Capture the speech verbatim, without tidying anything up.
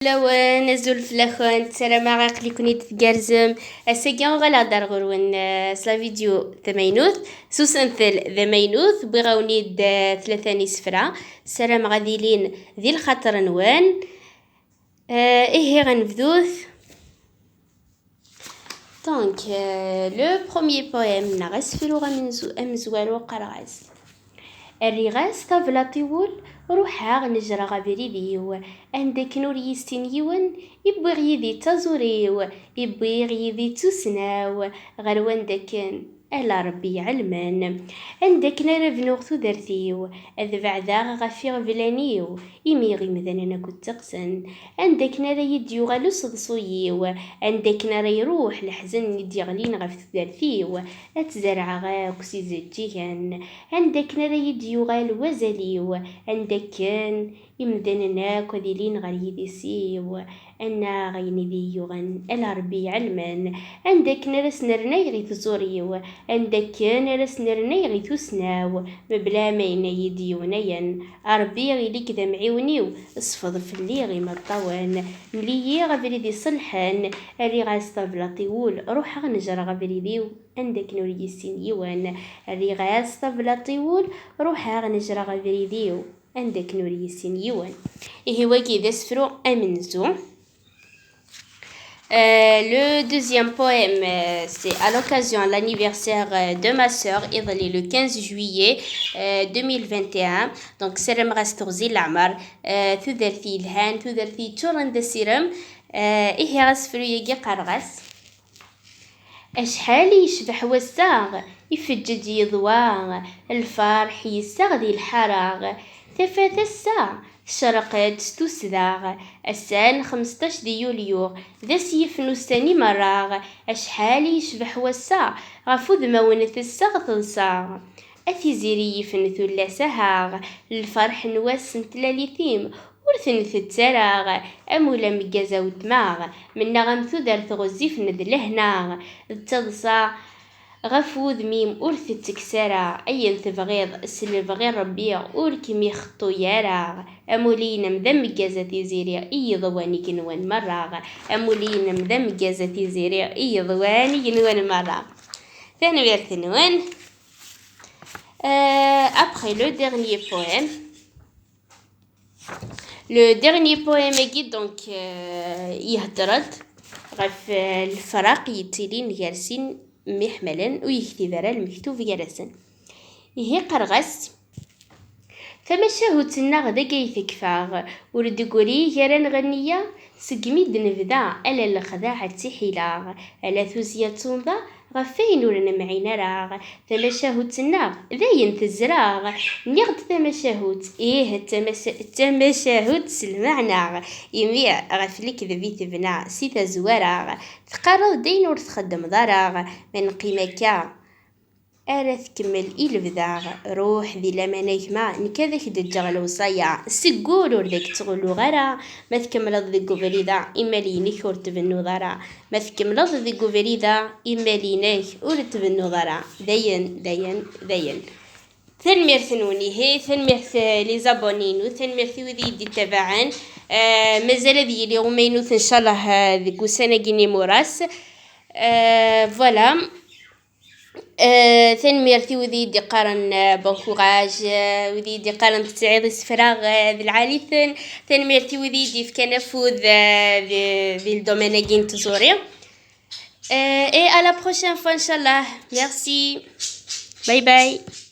Lawan, azul fell-akent, ssarameɣ aql-iken-id tgerrzem. Ass-agi uɣaleɣ-d ar ɣur-wen, eh, s la vidéo tamaynut, s usentel d amaynut, wwiɣ-awen-id, eh, tlata n isefra, ssarameɣ ad ilin di lxaṭer-nwen. Eh, ihi ad nebdut. Donc, euh, le premier poème, neɣ asefru amenzu-, amezwaru, qqareɣ-as: Rriɣ-as tablaṭ i wul, ruḥeɣ nejreɣ abrid-iw, anda akken ur yissin yiwen, i wwiɣ yid-i d taẓuri-w, i wwiɣ yid-i d tussna-w, ɣer wanda akken ala Rebbi iɛelmen. Anda akken ara bnuɣ tudert-iw, ad beɛdeɣ ɣef iɣeblan-iw, imi imdanen akk tteqqsen. Anda akken ara yi-d-yuɣal useḍsu-iw, anda akken ara iruḥ leḥzen i d-yeɣlin ɣef tudert-iw, ad tt-zerɛeɣ akk s izeǧǧigen. Anda akken ara yi-d-yuɣal wazal-iw, anda akken imdanen akk ad ilin ɣer yidis-iw, annaɣ ayen i d iyi-yuɣen, ala Rebbi iɛelmen. Anda akken ara s-nernayeɣ i tẓuri-w, anda akken ara s-nernayeɣ i tussna-w, mebla ma yenna-yi-d yiwen ayen. A Rebbi, ili-k d amɛiwen-iw, sfeḍ fell-i imeṭṭawen. Mel-iyi abrid iṣelḥen, rriɣ-as tablaṭ i wul, ruḥeɣ nejreɣ abrid-iw, anda akken ur yissin yiwen. Rriɣ-as tablaṭ i wul, ruḥeɣ nejreɣ abrid-iw, anda akken ur yissin yiwen. Ihi wagi d asefru amenzu. Euh, le deuxième poème, euh, c'est à l'occasion de l'anniversaire, euh, de ma sœur, iḍelli, le quinze juillet, euh, deux mille vingt et un. Donc, ssarameɣ-as teɣzi n leɛmer, euh, tudert yelhan, tudert yeččuren d asirem. Euh, ihi asefru-agi qqareɣ-as: Acḥal i yecbeḥ wass-a, ifeǧǧeǧ yeḍwa, lferḥ yessaɣ di lḥara. Tafat ass-a tecreq-d s tussda, ass-a n xmesṭac di yulyu, d ass yifen ussan-i merra. Acḥal i yecbeḥ wass-a, ɣef udmawen tessaɣ teḍsa. A tiziri yifen tullas ahaɣ, lferḥ n wass n tlalit-im, ur t-ntett ara, am ul ameggaz a weltma, mennaɣ am tudert ɣezzifen d lehna, d taḍsa ɣef wudem-im ur tettekkes ara, ayen tebɣiḍ s lebɣi n Rebbi ur kem-ixeṭṭu ara, am ul-inem d ameggaz a tiziri i yiḍwan igenwan merra, am ul-inem d ameggaz a tiziri i yiḍwan igenwan merra. Tanemmirt-nwen. Euh, après le dernier poème. Le dernier poème-agi, donc, euh, ihedder-d ɣef, euh, lefraq yettilin gar sin mmiḥmalen, ur yektib ara lmektub gar-asen. Ihi qqareɣ-as: Tamacahut-nneɣ dagi ay tekfa, ur d-tegri gar-aneɣ nniya, segmi d-nebda ala lexdaɛ d tiḥila, ala tuzzya d tunḍa, ɣef wayen ur nemɛin ara. Tamacahut-nneɣ d ayen tezreɣ, nniɣ-d tamacahut, ih, d tamas-, d tamacahut s lmeɛna, imi ɣef lekdeb i tebna si tazwara, teqqareḍ-d ayen ur txeddmeḍ ara, ma neqqim akka ara tkemmel i lebda. Ruḥ di laman a gma, nekk ad ak-d-ǧǧeɣ lewṣaya, seg wul ur d ak-ttɣulluɣ ara, ma tkemmleḍ deg ubrid-a, imal-inek ur tbennuḍ ara. Ma tkemmleḍ deg ubrid-a, imal-inek ur tbennuḍ ara. Dayen, dayen, dayen. Tanemmirt-nwen, ihi, tanemmirt, eh, les abonnés-inu, tanemmirt i wid i yi-d-ittabaɛen. Eh, mazal ad yili umaynut, ncallah, eh, deg ussan-agi n imuras. Eh, voilà. Eh, tanemmirt i wid i yi-d-iqqaren, eh, bon courage, eh, wid i yi-d-iqqaren tesɛiḍ isefra, eh, d lɛali-ten. Tanemmirt i wid i yi-d-ifkan afud, eh, di, di ldomaine-agi n tẓuri. Eh, et à la prochaine fois, ncallah. Merci. Bye bye.